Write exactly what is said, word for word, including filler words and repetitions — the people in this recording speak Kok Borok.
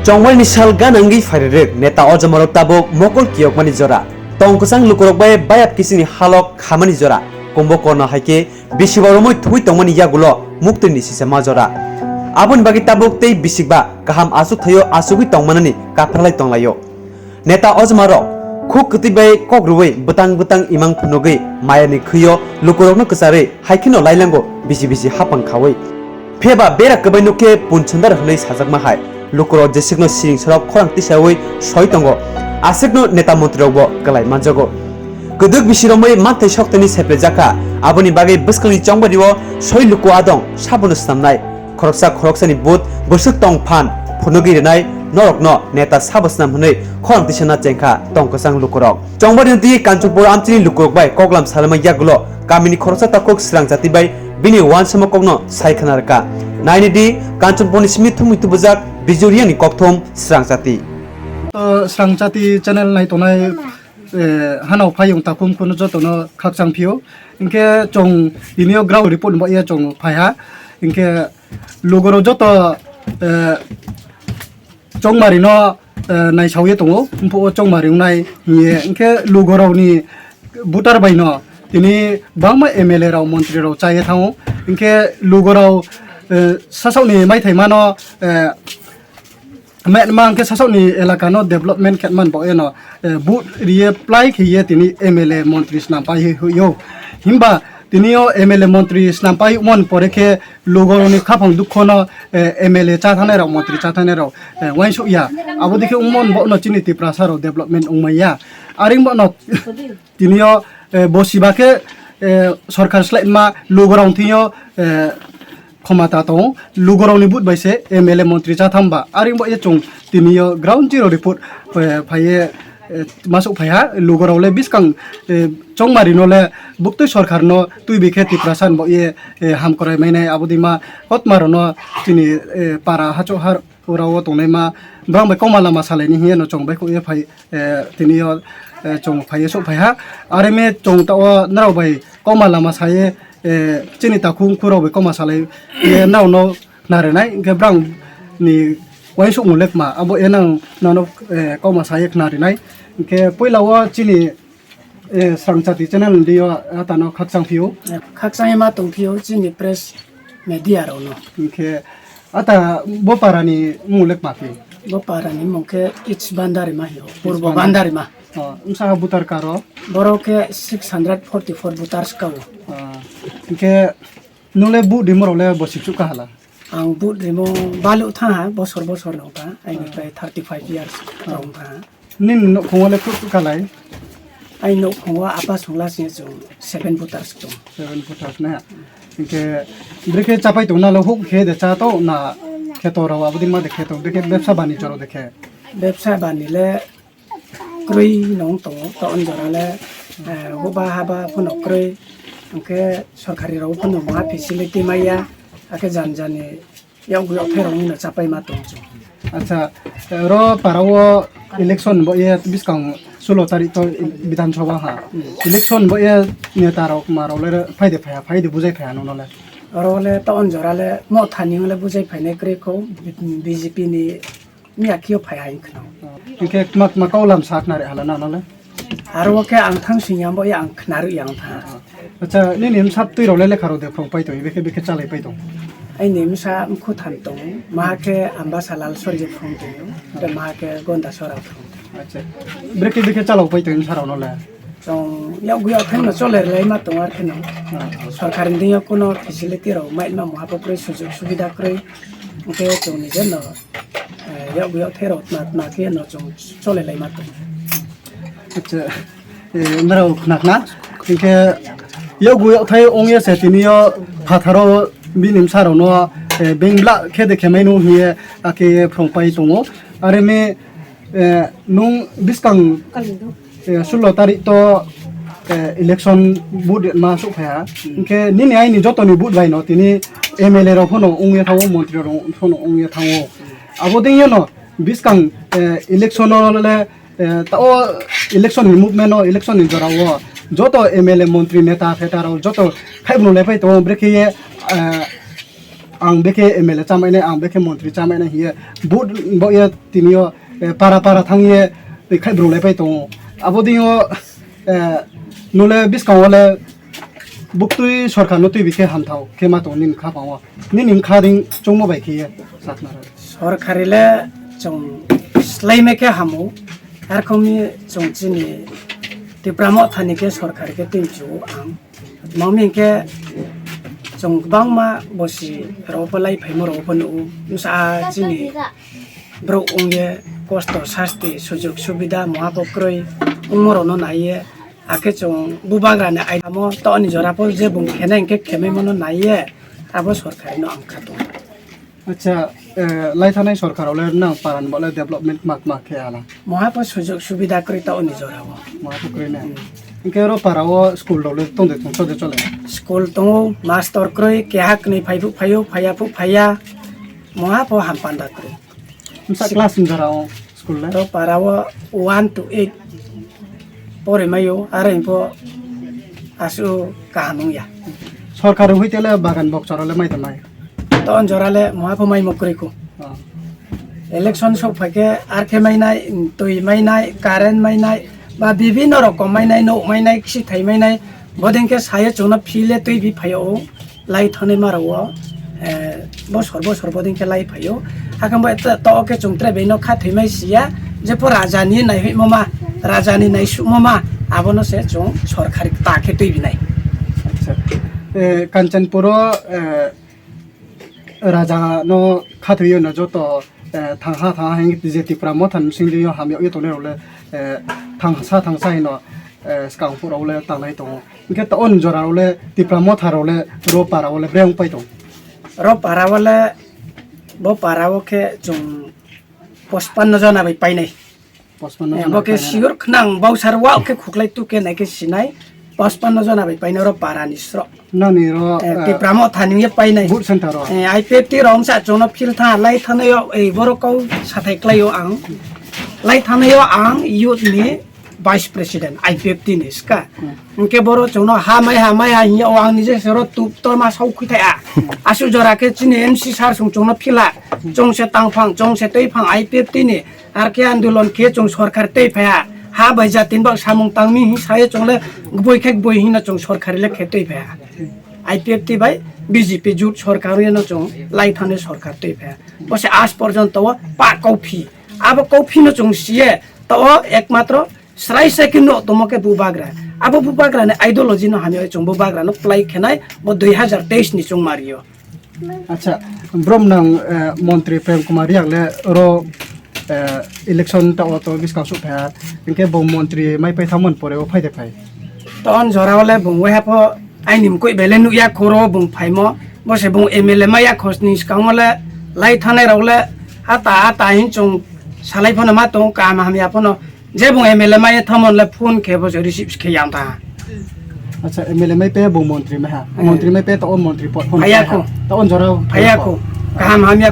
Chongmani sal ganangwi phairwrwk neta ojomarok tabuk mokol kiyokmani jora. Tong kwchang lukurok bai bayap kisingni halok khamani jora. Kumbo korno hai khe bisi boromwi thwi tongmani yagulo muktwini sisema jora. Aboni bagwi tabuk tei bisikba kaham achuk thaio achugwi tongmanani kaphralai tonglaio. Neta ojomarok khuk kwtwi bai kok rwui bwtang bwtang imang phunugwi mayani khwio lukurokno kwcharwi hai kheno lailango bisi bisi hapang khaui. Pheba bera kwbai no khe punchundar hwnwi sajakma hai. Lukurok jeswkno siring sorok khorang tisaui soi tongo. Aswkno neta montrirokbo kwlai manjago. Kwdwk bisi romwi manthai soktwini sepre jakha. Aboni bagwi bwskangni chongbario soi luku adong sabono snamnai. Khoroksa khoroksani but bwswk tong phan phunugwi rwnai norokno neta sabo snam hwnwi khorang tisana chengkha tong kwchang lukurok. Chongbario twi Kanchanpur amchini lukurok bai koklam salama yagulo kamini khoroksa takhuk srang jati bai bini uansukma kokno sai khna rwkha. Naini di Kanchanpurni simi thumwi tubujak Bijuriya ni kokthum srang jati. To srang jati channel nai tongnai, eh, hanao phayung takhum khunu jotono khakchang phio. Hinkhe chwng tinio ground report ni bagwi chwng phaiha. Hinkhe lugurok joto, eh, chongmari no, eh, naisaui tongo, bumphuk o chongmari wngnai hiye. Hinkhe lugurok ni voter bai no tini bangma M L A rok, montri rok chaiye thango. Hinkhe lugurok, eh, sasok ni maithai mano, eh, Metma hwnkhe sasokni elakano development khe man bo eno, eh, vote riye plai khiye tini M L A montri snam pai hwio. Himba tini o M L A montri snam pai mon pore khe lugoroni khapang dukhono, eh, M L A cha thangnai rok, montri cha thangnai rok, eh, uansuk ya. Abo dikhe wngmon bono chini Tiprasa rok development wngmaya. Aring bono Tini o, eh, bo siba khe, eh, sorkar slai ma lugurok thing yo, eh, khomata tongo. Lugurok ni but bai se M L A montri cha tham ba. Aring bo ye chwng tini o ground zero report, eh, phai ye, eh, masuk phai ha. Lugurok le biskang, eh, chongmari no le buktui sorkar no twi bi khe Tiprasa ni bo ye, eh, ham kwrai mai nai abo di ma kotma rok no chini, eh, para hachu har Ura o tongnai ma, borok bai koma lama salai ni hiya no chwng bai kho ye phai, eh, tini yo, eh, chwng phai ye sok phai ha. Are me chwng ta o norok bai koma lama sa ye, eh, chini takhuk khurok bai koma salai ye norok no khna rwnai, hinkhe borok ni uansuk mung lekma abo ye nang nono, eh, koma sa ye khna rwnai. Hinkhe puila o chini Eh, Srangchati channel ni dio atano khakchang phio. Khakchangma tong phio chini press media rok no. Hinkhe ata bo para ni mung lek ma phi? Bo para ni mung khe East Bandarima hio, East Purbo Bandar-, Bandarima. Oh, wngsa ha voter card o? Borok khe six hundred forty four voters ka o. Ah, hinkhe nung le vote rimo rok le bo sik suk ka hala? Ang vote rimo balu tha ha, bosor bosor no ta, aini Hmm. prai thirty five years Hmm. rong tha. Nini nokhongo le phut kalai? Aini nokhongo apa songla sini chwng seven voters chwng. Seven voters na. Hinkhe brekhe chapai tong nalo huk khe de cha to na kheto rao abodi ma de kheto brekhe bepsa bani choro de khe. Bepsa bani le kroi nong tongo to on jora le, eh, huba haba phano kroi. Hinkhe sorkari rao phano ma facility maya. Akhe jan jani Yang buya khe rong no chapai ma tong chu. Acha, ro para o election bo ye biskang sulo tarik to Bidhan Sabha ha. Hmm. Election bo ye neta rok ma rok le phai de phai, phai de bujai phai no le. Oro le to on jora le mo thani le bujai phai ne kre ko B J P ni miya kio phai hai khno. Hinkhe ma, ma kaulam sak na re hala na no le. Aro khe ang thang sing yang bo yang khnaru yang tha. Acha, nini msa twi rok le lekha rok de phrwng pai tong, bekhe bekhe chalai pai tong. Aini msa mkhu than tong, ma khe Ambasa Lal Sorji phrwng tong, tei ma khe Gonda Sora phrwng tong. Acha, bekhe bekhe chalok pai tong msa rok no le. Chong yak yak khe no chole lai ma tong ar khe no. Ah. Sorkar ni ding yo kuno facility rok mai ma muha po kroi sujug subida kroi. Hwnkhe chong ni je no, eh, yak yak the rok tna tna khe no chong chole lai ma tong. Acha, eh, nrao khna khna. Hinkhe yagu yakthai ongya se tini yo phatharo bini msarokno, eh, beng bla khe de khemai no hiye ake phrwng pai tongo. Are me, eh, nung biskang, eh, sulo tarik to, eh, election vote ma suk phaya. Hinkhe nini aini jotoni vote bai no tini M L A rok phano ongya thango, montri rok phano ongya thango. Abo dei no biskang, eh, election o le Eh, ta o election ni movement o, election ni jora o joto M L A, montri, neta, pheta rok joto khai bwrwi lai phai tongo, bwrwi khe ye, eh, ang bekhe M L A chamainai, ang bekhe montri chamainai hiye vote bo ye tini o, eh, para para thang ye khai bru lai pai tongo. Abo ding o, eh, nole biskang o le buktui sorkar no twi bikhe hamthao khe ma tong nini kha pango. Nini kha ding chongmo bai khe ye sakna rw. Sorkari le chwng slai me khe hamo, arkhong mi chwng chini Tipra Motha ni khe sorkar khe twi chu ang. Mami hwnkhe chwng kwbangma bosi rok phalai phaima rok phano nugo. Bwsa chini borok wngye kosto sasti sujok subida moha bo kwrwi wngma rokno naiye. Hakhe chwng bubagrani aidamo toni jora po je bung khenai hwnkhe khemai mano naiye abo sorkarino ang khatung. Acha, eh, lai thanai sorkar ole nang paran bole development mak mak khe ala. Moha po sujok subida kwrwi ta oni jora o. Moha po kwrwi na. Hmm. Hwnkhe oro para o school rok le tong de tong chode chole. School tongo, master kwrwi keha kwnwi phai phuk phaio, phaiya phuk phaiya. Moha po ham panda kwrwi. Msa class ni jora o school le? To para o one to eight pore mayo, aro info asu kaham wngya. Sorkar hoi tele bagan bok chora le mai ta mai. To on jora le moha po mai mo kwrwi ko. Oh. Election sok phaikhe arkhe mainai, twi mainai, current mainai, ba bibhinno rokom mainai, nok mainai, kisi thai mainai, bodengkhe sayo chwngno phile twi bi phaio, lai thanai maro o, eh, bosor bosor bodengkhe lai phaio. Hakhe bo to, to khe chwng tre bino kha thwi mai siya, je po raja ni naihoimo ma, raja ni naisukmo ma, abono se chwng sorkari ta khe twi binai. Acha. Eh, Kanchanpur o, eh, Raja no khathwi no joto, eh, thangha thangha hing je Tipra Motha ni sing yo hamya yo tongnai rok le, eh, thangsa thangsa hino, eh, skang phuru le tanglai tongo. Hingke ta on jora rok le Tipra Motha rok le ro para rok le breng pai tong. Ro para rok le bo para rok khe chwng pachpanno jona bai painai. Pachpanno jona bai painai. Eh, bo khe sure khnang bau sar wa khe khuklai tu khe nai khe sinai pachpanno jona bai painai ro para ni sro. Nani ro, eh, eh, Tipra Motha ni ye painai. Vote center ro. Eh, I P F T rong sa chwngno phil tha lai thanai yo, eh, borok kau sathai klai yo ang. Lai thanai yo ang youth ni vice president I P F T ni ska. Hmm. Hingke borok chwngno ha mai ha mai ha hinya o ang nije sero tup to ma sau khuithai a. Hmm. Asu jora khe chini M C sir sung chwngno phila. Hmm. Chwng se tang phang, chwng se tei phang I P F T ni. Ar khe andolon khe chwng sorkar tei phaiya. Ha bai jati ni bak samung tangmi hing sayo chwng le gboi khe gboi hing no chwng sorkar le khe tei phaiya. I P F T bai B J P jut sorkar no chwng lai thani sorkar tei phaiya. Bo se aaj porjonto o pa kophi. Abo kophi no chwng siye to o ekmatro srai srai khe no tomo khe bubagra. Abo bubagra ni ideology no hamya chwng bubagra no play khenai bo dui hazar teis ni chwng mario. Acha, brom nang, eh, montri Prem Kumar Riang le ro, eh, election ta o to biskang suk phaya. Hingke bo montri mai pai thamon pore o phai de phai. Ton jora o le bung wai hapo aini mkoi bele nukya khoro bung phaimo. Bo se bung M L A maya khos ni skang o le lai thanai rok le ata ata hin chwng salai phano ma tong kam hamya phano. Je bung M L A mai thamon le phone khe bo se receive khe yang ta. Acha, M L A mai pe bung montri mai ha. Hmm. Montri mai pe to o montri po phone phaya ko. To on jora phaya ko. Kaham hamya